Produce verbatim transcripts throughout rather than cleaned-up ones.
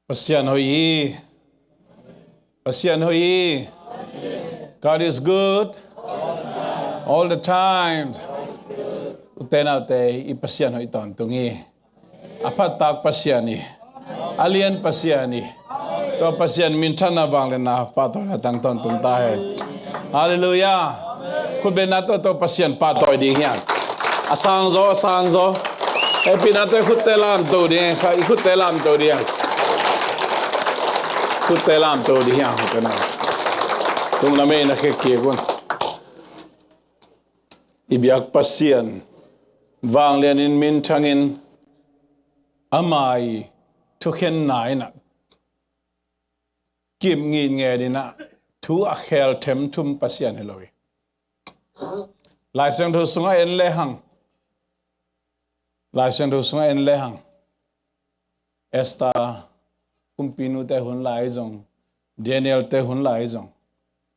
Pasian hoih hi. Pasian hoih hi. God is good. All the time. Ute naute, i Pasian hoih tawntung hi. A phattak Pasian hi. A lian Pasian hi. Tua Pasian minthanna vangliatna pahtawina tang tawntung ta hen. Halleluiah. Khutbetna tawh tawh Pasian pahtawi ding hiam? A sang zaw, a sang zaw. Hehpihna tawh i khutte lamto ding, i khutte lamto ding. Khutte lamto ding hiam, khutte na. Tung na mei na khe kik un. I biak Pasian vanglianin minthangin ama i thukhenna in ah kip ngitnget in ah thu a khel themthum Pasian hi lo hi. Lai Siangtho sungah en lehang, Lai Siangtho sungah en lehang, Esther kumpinute hun lai zong, Daniel te hun lai zong,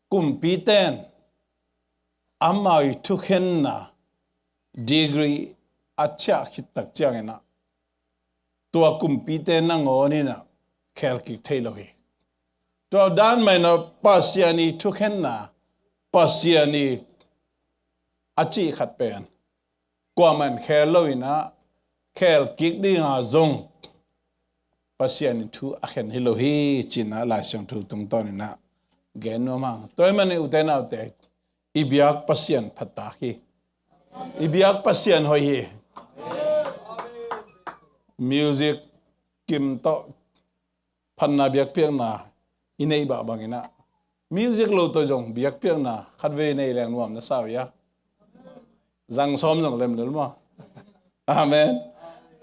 kumpite in amau i thukhenna degree a ciah khit tak ciangin ah tua kumpite nangawn in ah khel kik thei lo hi. Tua dan mah in ah Pasian i thukhenna, Pasian i a cih khat pen kuamah in khel lo in ah khel kik ding a zong Pasian i thu a khen hi lo hi, ci-in ah Lai Siangtho tungtawn in ah gen nuam hang. Tua ahih manin ute naute, i biak Pasian phattak hi. I biak Pasian hoih hi. Music kim tawh phatna biakpiakna i neih bah bangin ah music lo tawh zong biakpiakna khatvei nei leng nuam na sa uh hia? Zang sawm zong lem lel maw? Amen.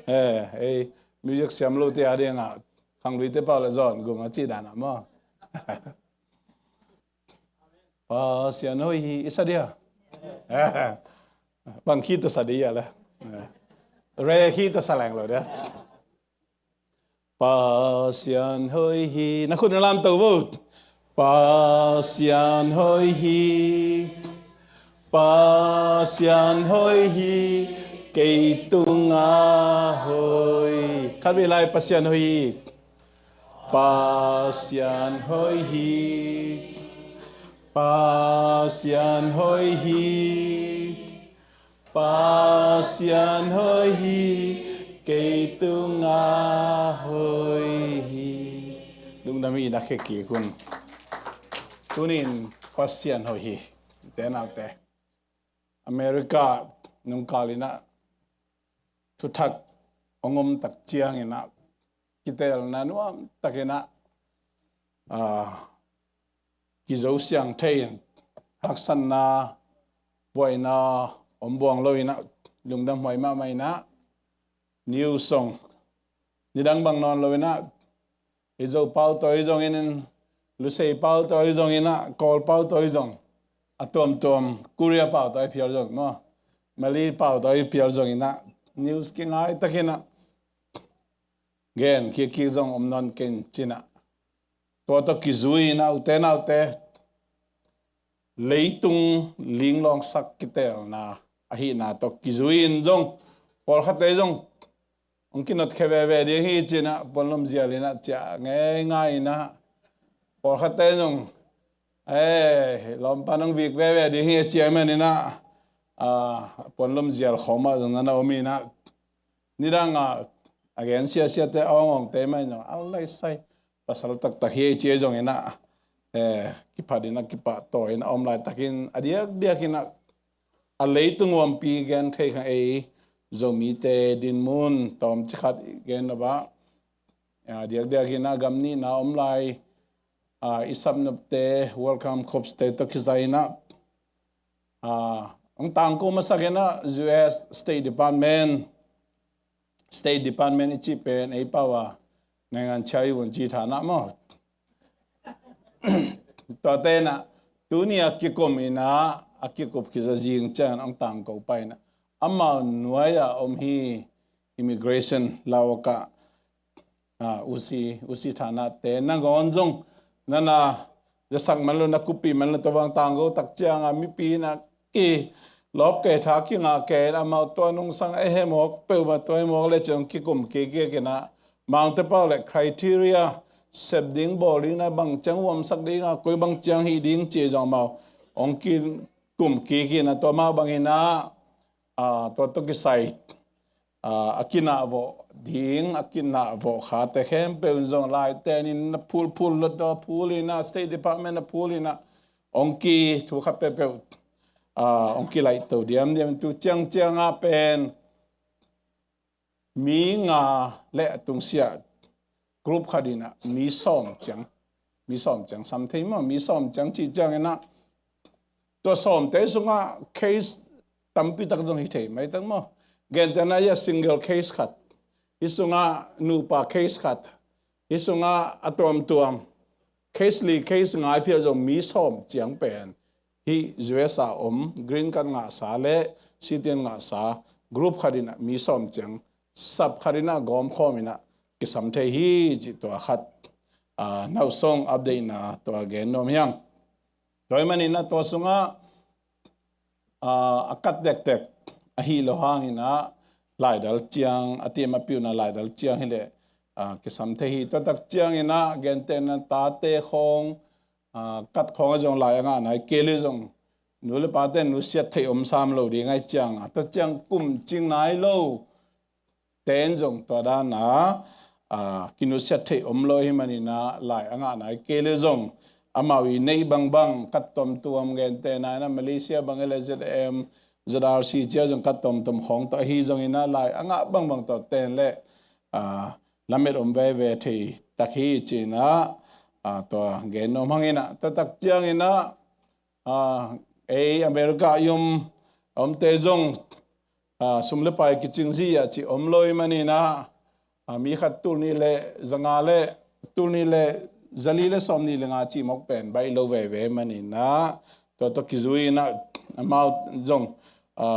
Eh, ei, music siam lote a ding ah khangluite pau le zawn gum a cih dan ah maw? Pasian hoih hi, i sa dia. Bang khi tawh sa dia le. Re khi tawh sa leng lo dia. Pasian hoih hi. Na khut na lamto vo. Pasian hoih hi. Pasian hoih hi. Kei tungah hoih. Khatvei lai, Pasian hoih hi. Pasian hoih hi. Pasian hoih hi. Pasian hoih hi. Kei tungah hoih hi. Lungdam hi, na khe kik un. Tuni-in Pasian hoih hi. Ute naute, America nungkal in ah thuthak hong om tak ciangin ah kiteelna nuam takin ah, ah, kizo siang thei in, haksatna, buaina om buang lo in ah, lungdam huai mahmah in ah, news song nidang bang nawn lo in ah, i Zo pau tawi zong in, Lusei pau tawi zong in ah, Kawl pau tawi zong, a tuamtuam, Korea pau tawi phial zong maw, Malay pau tawi phial zong in ah, news kingai takin ah gen kik kik zong om nawn kei in, ci-in ah, tua tawh kizui in ah, ute naute, leitung linglawngsak kiteelna ahihna tawh kizui in zong, pawlkhatte zong hong kinotkhia veve ding hi, ci-in ah puanlum zial in ah ciah ngeingai in ah, pawlkhatte zong, eh, lawmpa nong vik veve ding hi, a ci ahih manin ah, ah, puanlum zial khawm ah zong na na om in ah, nidang ah a gen siasiate, a awngawngte mah in zong a laisai, pasal taktak hi ei ci ei zong in ah, eh, kiphat in ah, kipahtawi in ah a om laitakin, a diakdiak in ah a leitung huampi gen thei kha ei Zomite dinmun tawmcik khat i gen lo bah, a diakdiak in ah gam nihna om lai, ah, i sapnopte, Welcome Corps te tawh kizai in ah, ah, hong tangko masak in ah U S State Department, State Department i cih pen ei pau a naingan chia i vun ci thana maw? Tuate in ah tuni a kikum in ah, a kikup kiza zing ciangin hong tangko pah in ah, amau nuai a om hi, immigration lau ka, ah, usi, usi thanate nangawn zong na na zasak man lo, na kuppih man lo, tua bang tangko tak ciang a mipi in ah kilawp kei, tha kingah kei in ah, amau tua nungsang a hemawk peuhmah, tua hemawk le ciang kikum kikik in ah, Amau te pau le criteria, sep ding bawl ding na bang ciang huamsak ding a, koi bang ciang hih ding ci zong amau hong kikum kik in a, tua mah bangin a, a, tua tawh kisai, a, a kinahvawh ding, a kinahvawh khate khempeuh in zong Laite'n in na phulphul lot a phul in a, State Department a phul in a, hong ki thu khat peuhpeuh, a, hong kilaihto diamdiam. Tu ciangciang ah pen mi nga le a tungsiah group khat in a mi sawm ciang, mi sawm ciang sam thei maw, mi sawm ciang cih ciangin a, tua sawmte sungah case tampi tak zong hi thei mai tak maw. Gentehna ah single case khat, hih sungah nupa case khat, hih sungah a tuamtuam case li case nga phial zong mi sawm ciang pen hih U S A om green card ngahsa le citizen ngahsa group khat in a mi sawm ciang sap khat in a gawmkhawm in a kisam thei hi cih tua khat, a, nauhsong update na tua gen nuam hi hang. Tua ahih manin a tua sungah, a, a kat dekdek ahi lo hangin a laidal ciang, a tim a piuna laidal ciang hileh, a, kisam thei hi. Tua tak ciangin a gentehna tate khawng, a, kat khawng a zong lai a ngah nai kei le zong nu le pate nusiat theih om sam lo ding ahih ciang a, tua ciang kum cing nai lo ten zong tua dan a, a, kinusiat theih om lo ahih manin a lai a ngah nai kei le zong amau i neih bangbang kat tuamtuam, gentehna in a Malaysia bang e le Z M, Z R C cia zong kat tuamtuam khawng tawh ahi zongin a lai a ngah bangbang tawh ten le, a, lamet om veve thei tak hi ci-in a, a, tua gen nuam hang in a, tua tak ciangin a, a, ei America i om, a omte zong, a, sum le pai kicing zia cih om lo ahih manin a, a, mi khat tul nih le za nga le, tul nih le za li le sawm nih le nga cih mawk pen baih lo veve ahih manin a, tua tawh kizui in a, amau zong, a,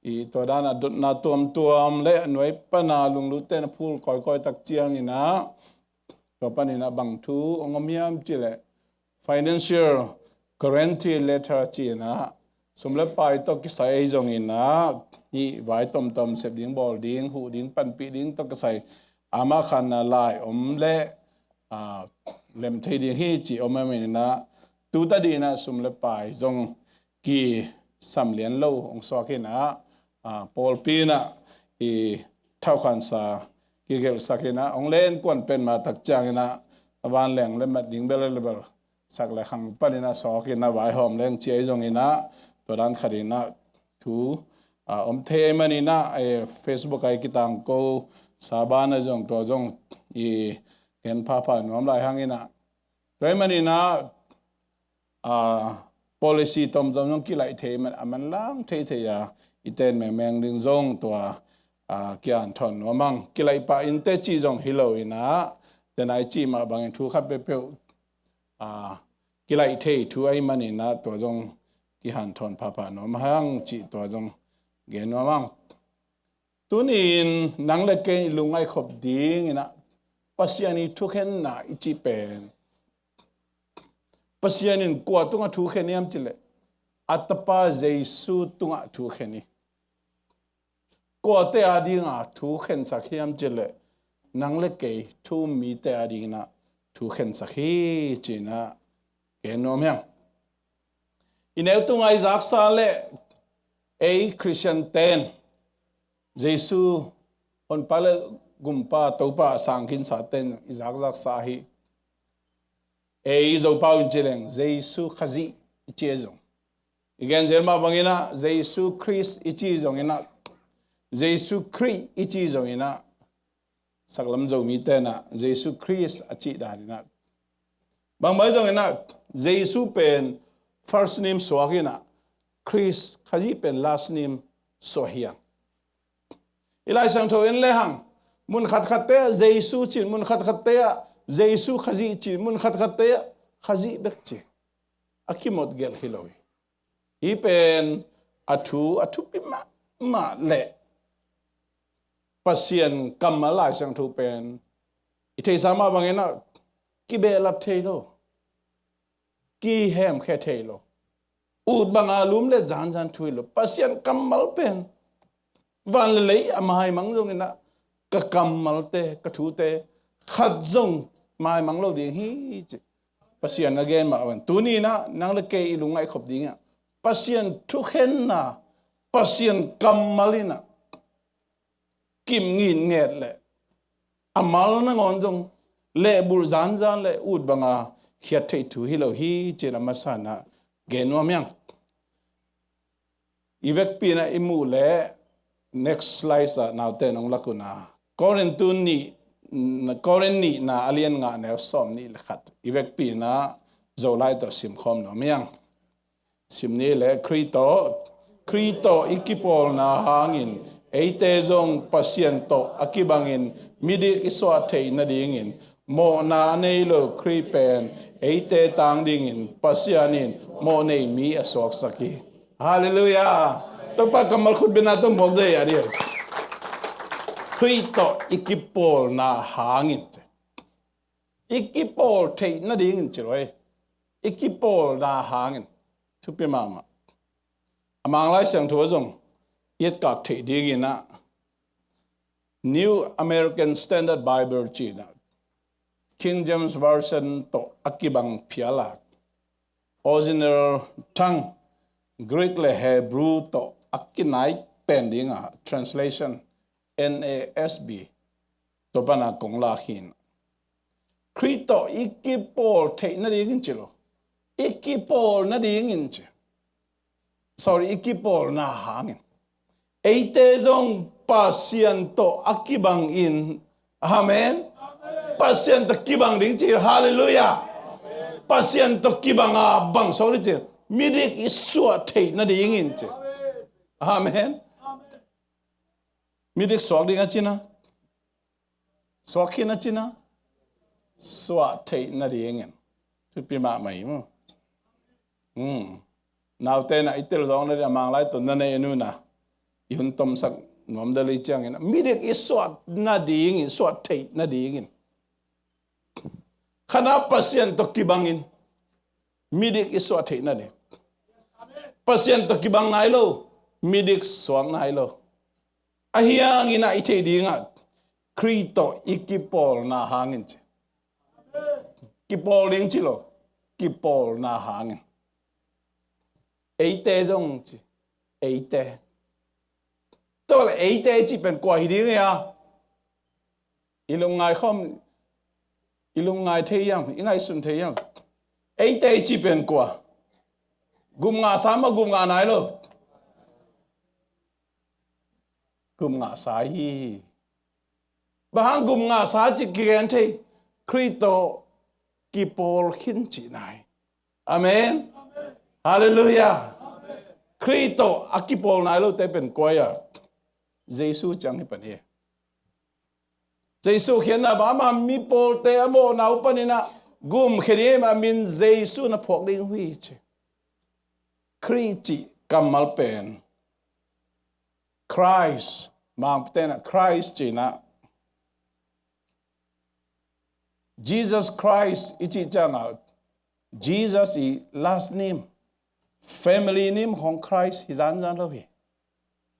i tua dan a dotna tuamtuam le a nuai pan a lunglut ten a phul kawikawi tak ciangin a, tua panin a bang thu hong om hiam cih leh financial guarantee letter ci-in a, sum le pai tawh kisai ahi zongin a, hih vai tomtom sep ding, bawl ding, huh ding, panpih ding tawh kisai amah khan a lai om le, a, lem thei ding hi ci om ahih manin a, tu ta dingin a sum le pai zong kisam lian lo hong suak in a, a, pawlpi in a i thaukhansa kigelhsak in a, hong le innkuan pen mah tak ciangin a, a vanleng le mat ding bel le bel sak le khang panin a sawk in a vaihawm leng ci ahi zongin a, tua dan khat in a thu, a, om thei ahih manin a, e, Facebook ah i kitangko sa ban a zong tua zong i gen phapha nuam lai hang in a, tua ahih manin a, a, policy tomtom zong kilaih thei man, a manlang theithei a, i ten mengmeng ding zong tua, a, kihanthawn nuam hang. Kilaih pah in teh cih zong hi lo in a, tena i cih mah bangin thu khat peuhpeuh, a, kilaih thei thu ahih manin a, tua zong kihanthawn phapha nuam hang cih tua zong gen nuam hang. Tuni-in nang le kei lungngaih khop dingin a, Pasian i thukhenna i cih pen, Pasian in kua tungah thukhen hiam cih leh a Tapa Jesu tungah thukhen hi. Kuate a dinga thukhensak hiam cih leh nang le kei thu-um mite a dingin a thukhensak hi ci-in a gen nuam hi hang. I neu tungah i zaksa le ei Khristian ten Jesu honpa le gumpa Topa a sang khinsa ten i zakzaksa hi. Ei Zopau in ci leng Jesu Khazih i ci a zong, i gen zel mah bangin a Jesu Khrist i ci zongin a, Jesu Khrih i ci zongin a, saklam Zomi ten a Jesu Khrist a cih danin a, bangmah zongin a Jesu pen first name suak in a, Khrist Khazih pen last name suak hi hang. I Lai Siangtho en le hang, mun khatkhatte ah Jesu ci-in, mun khatkhatte ah Jesu Khazih ci-in, mun khatkhatte ah Khazih bek ci. A kimawt gelh hi lo hi. Hih pen a thu a thupi mahmah le Pasian kammal Lai Siangtho pen i theihsa mah bangin a kibehlap thei lo, kihemkhia thei lo, ut banga lum le zanzan thu hi lo. Pasian kammal pen van le lei a maimang zongin a, ka kammalte, ka thute khat zong maimang lo ding hi ci. Pasian a gen mah bangin tuni-in ah nang le kei i lungngaih khop dingah Pasian thukhenna, Pasian kammal in ah kim ngitnget le a mal nangawn zong lehbulh zanzan le ut banga khiat theih thu hi lo hi ci-in a masa-in ah gen nuam hi hang. I vekpi-in ah i muh leh next slide ah naute nong lak un ah Korin tu nih, Korin nihna a lian nga neu sawm nih le khat i vekpi-in ah Zolai tawh simkhawm nuam hi hang. Sim ni le Khrih tawh, Khrih tawh i kipawlna hangin eite zong Pasian tawh a kibangin midik i suah theih nadingin mawhna a nei lo Khrih pen eite tang dingin Pasian in mawhnei mi a suaksak hi. Halleluiah. Topa kammal khutbetna tawh muak zia ding. Khrih tawh i kipawlna hangin, i kipawl theih nadingin ci lo hi. I kipawlna hangin thupi mahmah. A Manglai Siangtho ah zong i etkak theih dingin ah New American Standard Bible ci-in ah King James Version tawh a kibang phial a, original tongue Greek le Hebrew tawh a kinai pen dinga translation N A S B tua pana kong lak hi-in, Khrih tawh i kipawl theih nadingin ci lo, i kipawl nadingin ci. Sorry, i kipawlna hangin eite zong Pasian tawh a kibangin, amen. Pasian tawh kibang ding ci, halleluiah. Pasian tawh kibanga bang suak ding ci, midik i suah theih nadingin ci. Amen. Midik suak ding a cina, suak khin a cina, suah theih nadingin thupi mahmah hi mu. Naute na i tel zawng nading a Manglai tawh na nei a nuna i hun tomsak nuam dali ciangin midik i suah nadingin, suah theih nadingin, khatna Pasian tawh kibangin midik i suah theih nading. Pasian tawh kibang nai lo, midik suak nai lo. Ahi hangin ah i theih dingah Khrih tawh i kipawlna hangin ci. Kipawl ding ci lo, kipawlna hangin. Eite zong ci, eite. Tua le eite ci pen kua hi ding hia? I lungngai khawm, i lungngai thei hiam, i ngaihsun thei hiam? Eite ci pen kua? Gum ngahsa maw, gum ngah nai lo? Gum ngahsa hi. Bang hang gum ngahsa ci kigen thei? Khrih tawh kipawl khin cihna hi. Amen. Halleluiah. Khrih tawh a kipawl nai lote pen kua hia? Jesu ciang hi pan hi. Jesu khiatna bang, ama mipawlte a mawhna uh panin ah gumkhia ding hi, ama min Jesu na phuak ding uh hi ci. Khrih cih kammal pen Christ, Mangpute in ah Christ ci-in ah, Jesus Christ i cih ciangah, Jesus i last name, family name khawng Christ hi zanzan lo hi.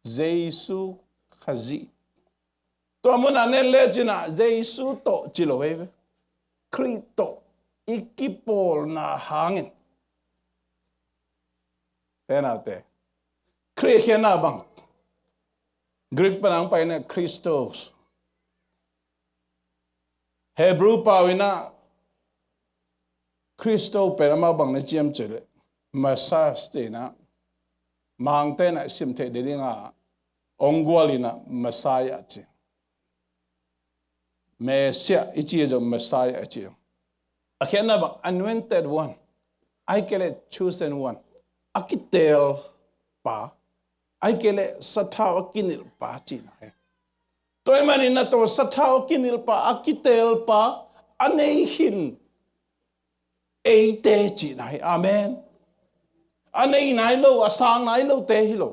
Jesu Khazih. Tua munah nen lecin ah Jesu tawh ci lo hi ve. Khrih tawh i kipawlna hangin. Te naute, Khrih khiatna bang, Greek pan hong pai in ah Christos. Hebrew pau in ah Christo pen amah bang na ci hiam cih leh Messiah ci-in ah, Mangte in ah sim theih ding a hong gual in ah Messiah ci. Messiah i ci zong Messiah i ci. A khiatna bang anointed one, ahih kei leh chosen one, a kiteel pa, ahih kei leh sathau a kinilh pa cihna hi. Tua ahih manin ah tua sathau a kinilh pa, a kiteel pa a nei khin eite cihna hi. Amen. A nei nai lo, a sang nai lote hi lo.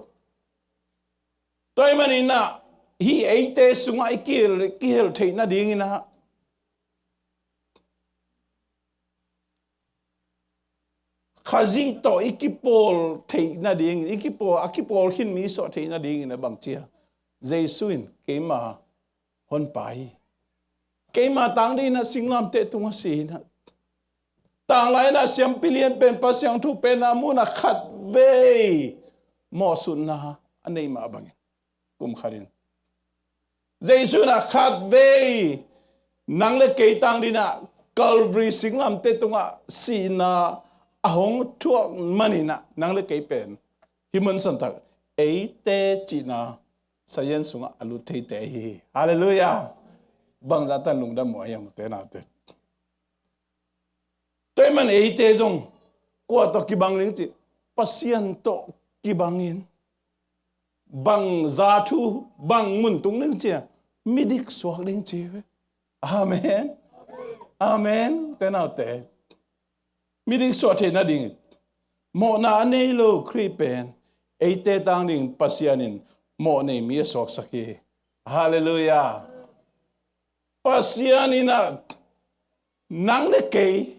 Tua ahih manin ah hih eite sungah i kihel, kihel theih nadingin ah Khazih tawh i kipawl theih nadingin, i kipawl, a kipawl khin mi suah theih nadingin a bang ci a, Jesu in keima Honpa hi. Keima tang dingin ah singlamteh tungah si in ah, tanglai in ah siampi lian pen, Pasian thu pen a mun ah khatvei mawhsutna a neih mah bangin, kum khat in Jesu in ah khatvei nang le kei tang dingin ah Calvary singlamteh tungah sihna a hong thuak manin ah nang le kei pen hih mun santak eite cihna sayan sungah a lut theite hi. Halleluiah. Bangzah tan lungdam uh a hiam, ute naute? Tua ahih man eite zong kua tawh kibang ding ci, Pasian tawh kibangin, bangzah thu, bang mun tung ding ci a, midik suak ding ci ve. Amen. Amen. Ute naute, midik suah theih nading mawhna a nei lo Khrih pen eite tang ding Pasian in mawh nei mi a suaksak hi. Halleluiah. Pasian in ah nang le kei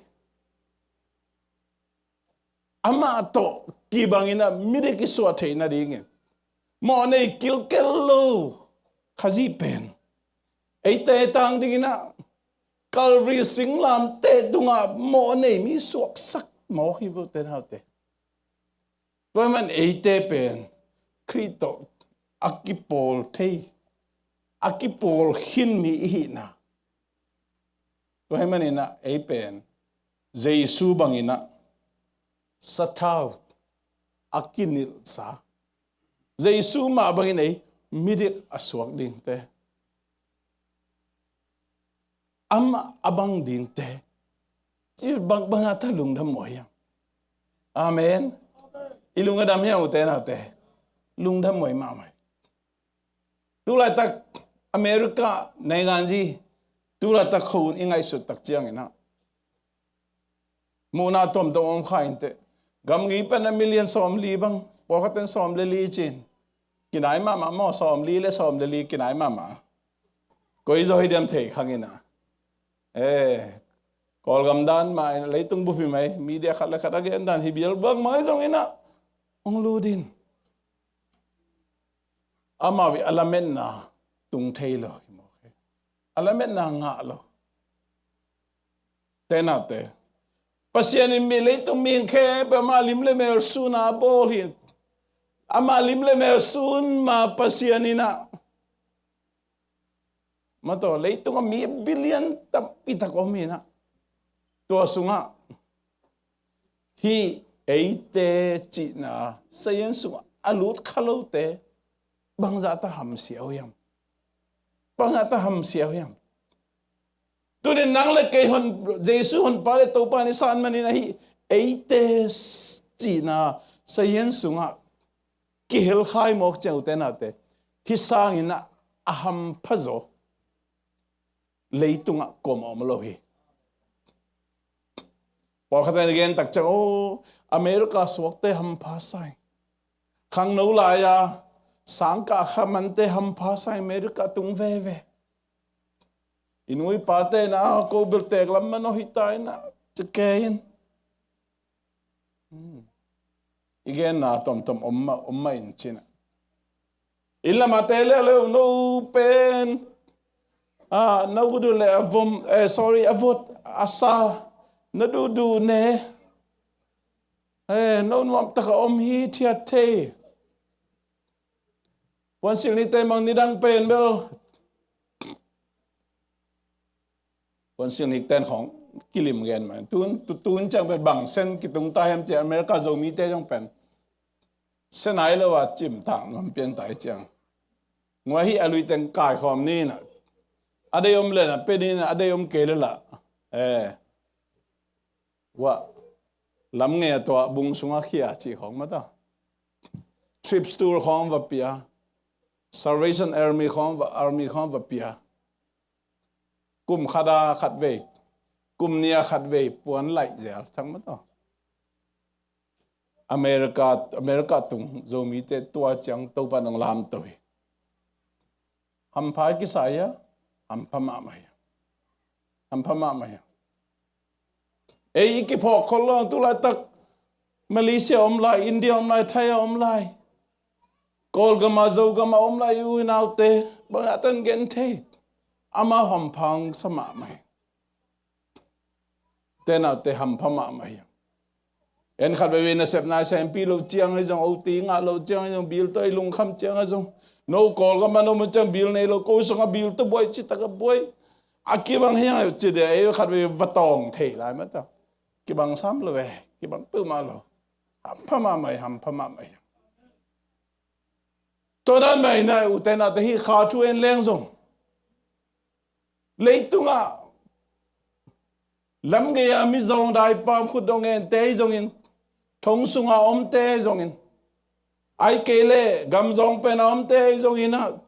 amah tawh kibangin ah midik i suah theih nadingin mawh nei kilkel lo Khazih pen eite tang dingin ah Calvary singlamteh tungah mawh nei mi suaksak mawk hi, ute naute. Tua ahih man eite pen Khrih tawh a kipawl thei, a kipawl khin mi i hihna. Tua ahih manin ah ei pen Jesu bangin ah sathau a kinilhsa, Jesu mah bangin ei midik a suak dingte, amah a bang dingte, ci bang, bangzah tan lungdam uh a hiam? Amen. I lung a dam hiam, ute naute? Lungdam uh a hi mahmah hi. Tulaitak America, nainganzi, tulaitak khua hun i ngaihsut tak ciangin ah muhna tuamtuam om kha inteh. Gamgi pen a million sawmli bang, pawlkhat ten sawm le li ci-in kinai mahmah maw, sawmli le sawm le li kinai mahmah. Koi zaw hi diam thei khang in ah. Eh, Kawlgam dan mah in leitung bup hi mai, media khat le khat a gen dan hi bial bang mai zongin ah hong lut in amau i a lametna tung thei lo hi mawk hi. A lametna ngah lo. Ute naute, Pasian in mi, leitung mi khempeuh ama lim le mel sun a bawl hi. Ama lim le mel sun ma Pasian in ah, ma tawh leitungah mi billion tampi tak om hi in ah, tua sungah hih eite cihna sayan sungah a lut kha lote bangzah ta hamsia uh hiam? Bangzah ta hamsia uh hiam? Tunin nang le kei hon, Jesu honpa le Topa ni san manin ahi eite cihna sayan sungah kihel kha hi mawk ciang, ute naute, hih sangin ah a hampha zaw leitungah kuamah om lo hi. Pawlkhat in gen tak ciang, oh, America suakte hampha sa ing. Khangno lai-a sangkah kha mante hampha sa ing, America tung veve. I nu i pate in ah, ko biltek lam man aw hi ta in ah, ci kei in. Hmm. I genna tomtom om mah, om mah in ci in ah. Inn lamah te leuleu, no pen, ah, na duhduh le a vom, eh, sorry, a vot, a sa na duhduh ne. Eh, no nuamtak a om hithiat thei. Puansilh nikten bang nidang pen bel, puansilh nikten khawng kilim gen mah. Tun, tu, tun ciang pen bang sen kitung ta hiam ci a, America Zomite zong pen sen ai lo a cimtak nuam pian ta hi ciang. Nguai hi, a lui teng kaikhawm ni in ah, a deih om le in ah pia ni in ah, a deih om kei le lah, eh, uah, lam ngei a tuah bung sungah khia cih khawng mah ta. Trip tour khawng va pia. Salvation Army khawng va, Army khawng va pia. Kum khat a khat vei, kum nih a khat vei puan laih zel thak mah ta. America, America tung Zomite tua ciang Topa nong lamto hi. Hampha kisai a, hampha mahmah hi. Hampha mahmah hi. Ei i kiphawk khol lo, tu laitak Malaysia om lai, India om lai, Thai a om lai, Kawlgam a, Zogam a om lai, i u i naute, bang a tan gen thei. amau hampha hong sa mahmah hi. Ute naute, hampha mahmah hi. En khat veivei nasepna i sempi loh ciang ahi zong, oti ngah loh ciang ahi zong, bill tawh i lungkham ciang ahi zong, no Kawlgam ah na om ciang bill nei lo, ko sungah bill tawh buai, citak a buai. A kibang hi hang a, ci dia, ei khat veivei va tawng thei lai mah ta. Kibang sam lo ve, kibang peuhmah lo. Hampha mahmah hi, hampha mahmah hi. Tua dan mah hi na, ute naute, hih kha thu en leng zong, leitungah lamgei-a mizawng daipam khutdawh ngente ahi zongin, thong sungah omte ahi zongin, ahih kei leh gamzawng pen a omte ahi zongin ah,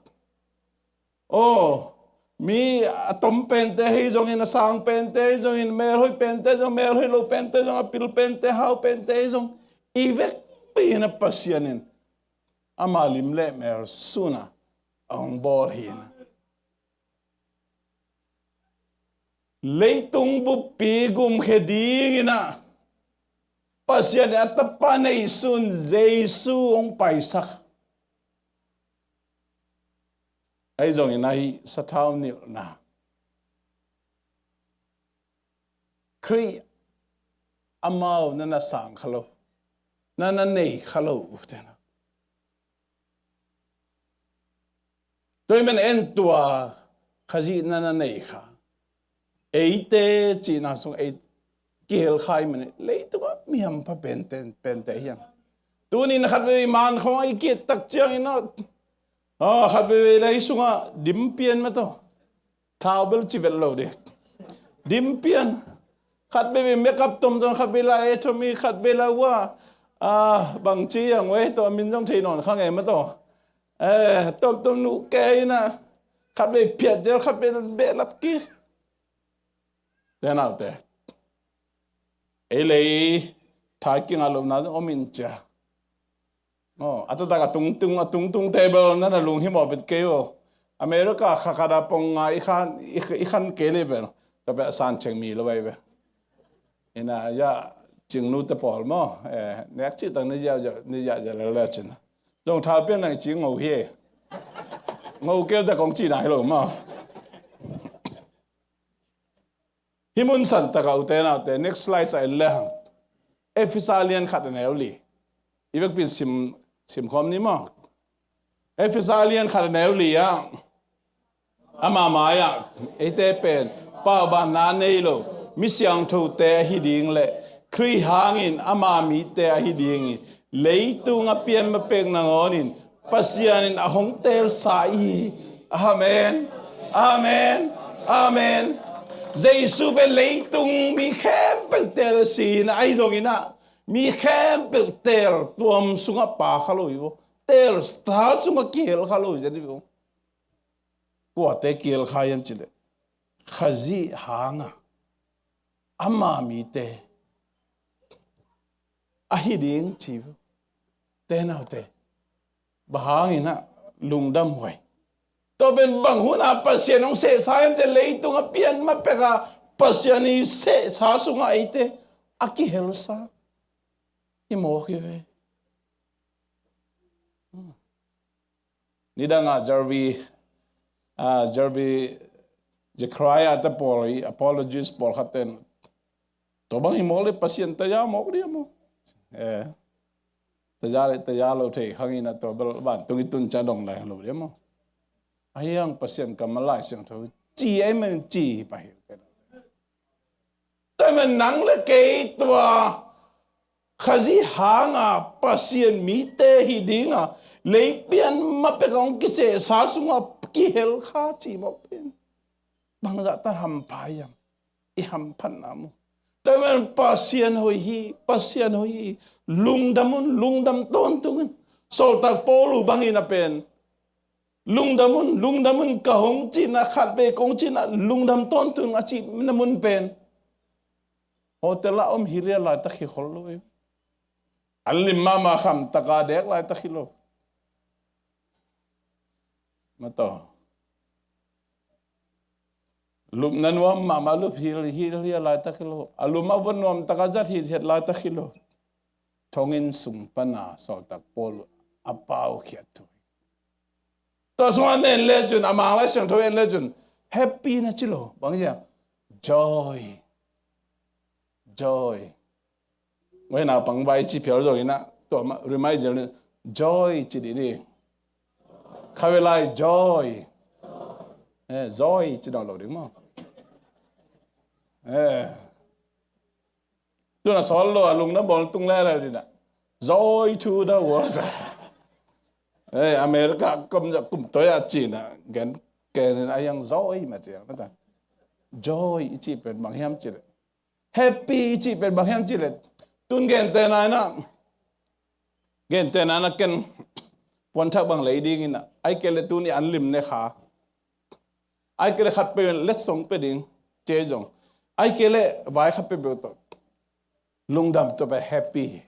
aw, mi a tom pente ahi zongin, a sang pente ahi zongin, melhoih pente ahi zong, melhoih lo pente ahi zong, a pil pente, hau pente ahi zong, i vekpi in ah Pasian in ama lim le mel sun a hong bawl hi na. Leitung buppi gumkhia dingin ah Pasian in a Tapa neihsun Jesu hong paisak. Ahi zongin ahi sathau nilhna, Khrih amau na na sang kha lo, na na nei kha lo, ute naute. Tua ahih manin en tua Khazih na na nei kha. Eite cihna sung ei kihel kha ahih manin leitungah mi hampha pente, pente hi hang. Tuni in khat veivei man khawng i ki-et tak ciangin ah, ah, khat veivei lei sungah dim pian mah tawh. Thau bel ci vet lo ding. Dim pian. Khat veivei makeup tomtom, khat veivei la atomy, khat veivei la ua. Ah, bangci a ngoi tawh a min zong thei nawn kha ngei mah tawh. Eh, tomtom nuh kei in ah. Khat veivei phiat zel, khat veivei behlap kik. Ute naute, ei lei tha kingah lohna zong om in cia. Aw, a taktak a tungtung, a tungtung table na na lunghimawh bet kei uh. America kha khat a pong nga i khan, i, i khan kei leh bel, tua pen a san ceng mi lo vai ve. Ina ya, Cingnu te pawl maw, eh, nek cih tak ni ya, ya, ni ya, ya le le cin. Zong thau pian nang i ci ngo hi. Ngo keu te kong ci nai lo maw. Hih mun san tak ah, ute naute, next slide ah en le hang. Efesa lian khat a neu li. I vekpi in sim, sim khawm ni maw. Efesa lian khat a neu li ah, ama mai-ah eite pen paubanna nei lo mi siangthote ahi ding le Khrih hangin ama mite ahi dingin leitung a pian ma pek nangawnin Pasian in a hong teelsa i hi. Amen. Amen. Amen. Jesu pen leitung mi khempeuh teel a si in, ahi zongin ah mi khempeuh teel tuam sungah pha kha lo hi vo. Teelsa sungah kihel kha lo hi zen hi vo. Kuate kihel kha hiam cih leh Khazih hanga ama mite ahi ding ci vo. Ute naute, bang hangin ah lungdam huai? Tua pen bang hun a Pasian hong sehsa hiam cih leh leitung a pian ma pek a Pasian i sehsa sungah eite a kihelsa hi mawk hi ve. Nidang ah Jarvi, ah, Jarvi Zechariah te pawl hi, apologist pawlkhat ten, tua bang hi mawk le Pasian taya mawk dia maw. Eh. Taya le taya lo thei khang in ah tua bel vantung i tun ciang dong lai lo dia maw. Ahi hang Pasian kammal Lai Siangtho ci ei men ci hi pah hi. Tua ahih manin nang le kei tua Khazih hanga Pasian mite hi dinga lei pian ma pek a hong kisehsa sungah kihel kha ci mawk pen bangzah tak hampha hiam? I hamphatna mu. Tua ahih manin Pasian hoih hi, Pasian hoih hi. Lungdam un, lungdam tawntung un. Sawltak Paul uh bangin a pen, lungdam un, lungdam un ka hong cihna, khatvei kong cihna, lungdam tawntung a cihna mun pen hotel ah om hi lian laitak hi khol lo hi. An lim mahmah kham taka dek laitak hi lo. Mataw. Lupna nuam mahmah lup hi, hi lian laitak hi lo. A lum a vot nuam taka zat hi het laitak hi lo. Thonginn sung pana Sawltak Paul a paukhiat thu. Tua sungah na en lecun, a Mang Lai Siangtho en lecun, Happy na ci lo. Bang hiam? Joy. Joy. Wai naupang vai ci phial zong inah, tua mah remind zel ni, joy ci dih ni. Khavelai joy. Eh, joy ci nawn lo ding maw. Eh. Tuna sawl lo a lungdam bawl tung lele dih na. Joy to the world. Eh, America kum za kum toya ci na. Gen ken a yang joy ma ci na ta. Joy i ci pen bang hiam ci le. Happy i cih pen bang hiam cih leh, tun gentehna inah, gentehna inah ken puanthak bang lei ding inah, ai kei leh tun i an lim ne kha, ai kei leh khat peuh in letsong pia ding ci zong, ai kei leh vai khat peuhpeuh tawh lungdam, tua pen happy hi.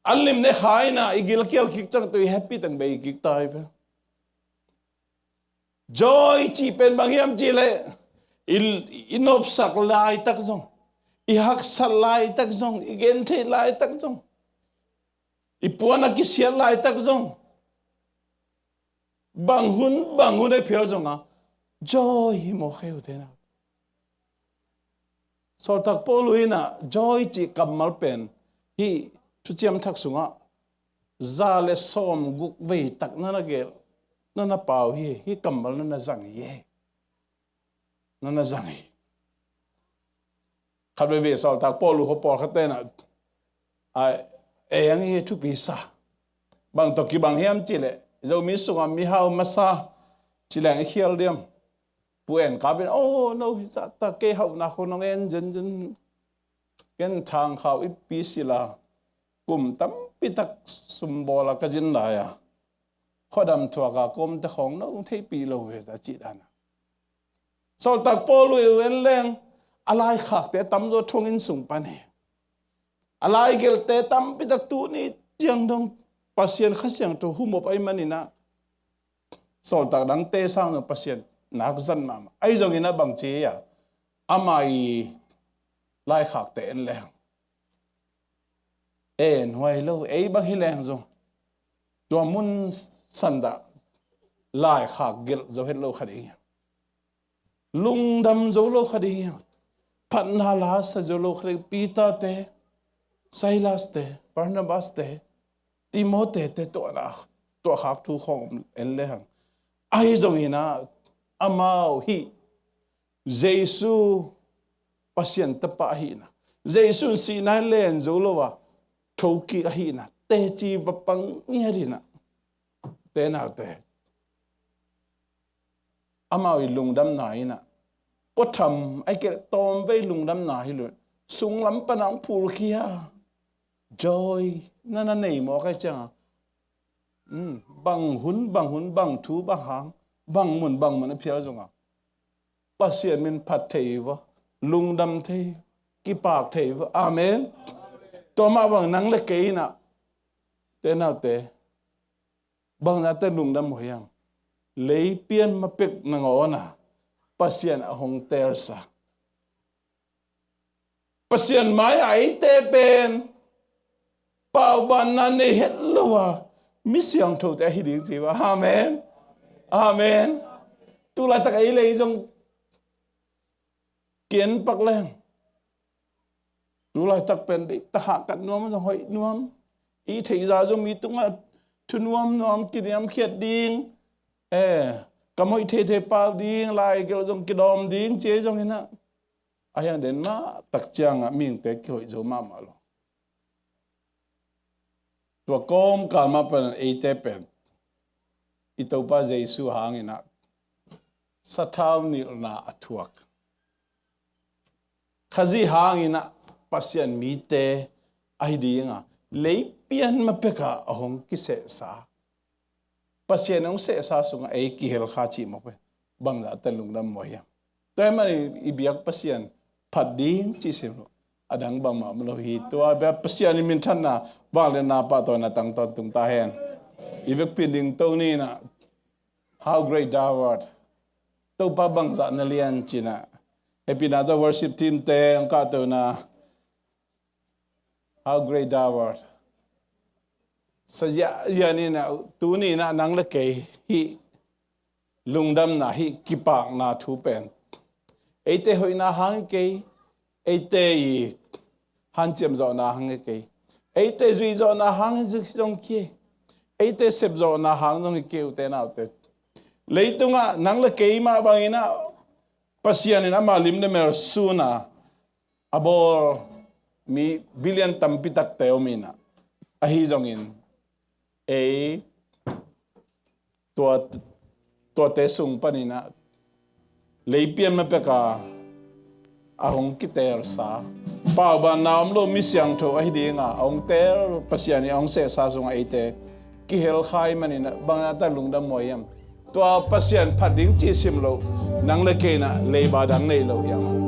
An lim ne kha inah i gilkial kik ciang tua i happy teng bei i kik ta hi ve. Joy cih pen bang hiam cih leh i, i nopsak laitak zong, i haksat laitak zong, i gentheih laitak zong, i puan a kisiat laitak zong, bang hun bang hun a phial zong a joy hi mawk hi uh te na. Sawltak Paul inah joy cih kammal pen hih Thuciam Thak sungah za le sawm guk vei tak na na gelh, na na pau hi, hih kammal na na zang hi. Na na zang hi. Khat veve Sawltak Paul uh khua pawlkhat tenah a eng hi, thupi sa. Bang tawh kibang hiam cih leh Zomi sungah mihau masa ci leng i khial diam? Pu En Kap in, oh, no hi zahta kei hauhna khong nong en zenzen. Ken Thangkhau i pi sila kum tampi tak sumbawl a ka zin lai a, khuadam thuak a kawmte khong nong theihpih lo hi a cih dan a. Sawltak Paul uh en leng a laikhakte tamzaw thong inn sung pan hi. A laigelhte tampi tak tuni ciang dong Pasian Kha Siangtho humop ahih maninah sawltak dangte sang zong Pasian nak zat mahmah. Ahi zongin a bang ci a, ama i laikhakte en leng en huai lo, ei bang hi leng zong tua mun sandah laikhak gelh zo het lo kha ding hi. Lungdam zo lo kha ding hi. Phatna la sa zo lo kha ding. Peter te, Silas te, Barnabas te, Timote te tuahna, tuahkhak thu khong en lehang. Ahi zongin ah amau hih Jesu Pasian tapa ahihna, Jesu in sihna len zo lo a thokik ahihna teci va pang ngiat in ah, te naute, amau i lungdamna in ah, puatham ahih kei leh tawmvei lungdamna hi lo, sunglam pan ah hong phulkhia joy na na nei mawk ahih ciangin, um, bang hun, bang hun, bang thu, bang hang, bang mun, bang mun a phial zongin Pasian min phat thei uh a, lungdam thei, kipak thei uh a. Amen. Tua mah bang nang le kei in ah, te naute, bang zahte lungdam uh hiam? Lei pian ma pek nangawn a Pasian a hong teelsa, Pasian mai-ah eite pen paubanna nei het lo a mi siangthote ahi ding ci uh a. Amen. Amen. Tu laitak ei le ei zong ki-en pak leng, tu laitak pen deihtak hahkat nuam, zong hoih nuam, i theihsa zong mi tungah thu nuamnuam kiniamkhiat ding, eh, kam hoih theithei pau ding, laigelh zong kidawm ding ci ei zongin ah, a hiang den mah tak ciangah mihingte kihoih zo mahmah lo. Tua kawmkal mah pan eite pen i Topa Jesu hangin ah sathau nilhna a thuak, Khazih hangin ah Pasian mite ahi ding a, lei pian ma pek ah a hong kisehsa, Pasian hong sehsa sungah ei kihel kha cih mawk pen bang zahte lungdam uh hiam? Tua ahih manin i biak Pasian phat ding cih sim lo, a dang bangmah om lo hi. Tua bek Pasian i minthanna, vangliatna, pahtawina tang tawntung ta hen. I vekpi in dingto ni in ah, How Great Thou Art. Topa bangzah na lian ci in ah, hehpihna tawh worship team te hong kahto in ah, How Great Thou Art. Sa ziahziah ni in ah, tuni in ah nang le kei hih lungdamna hi kipakna thu pen eite hoihna hang hi kei, eite i hanciam zawhna hang hi kei, eite zui zawhna hang hi zong hi kei, eite sep zawhna hang zong hi kei, ute naute. Leitungah nang le keimah bangin ah Pasian in ama lim le mel sun a a bawl mi billion tampi takte om in ah, ahi zongin ei tua, tuate sung panin ah leipian ma pek a a hong kitelsa, paubanna om lo mi siangtho ahi ding a a hong tel Pasian i a hong sehsa sungah eite kihel kha ahih manin ah bang a tak lungdam huai hiam? Tua Pasian phat ding cih sim lo, nang le kei in ah leiba dang nei lo hiam?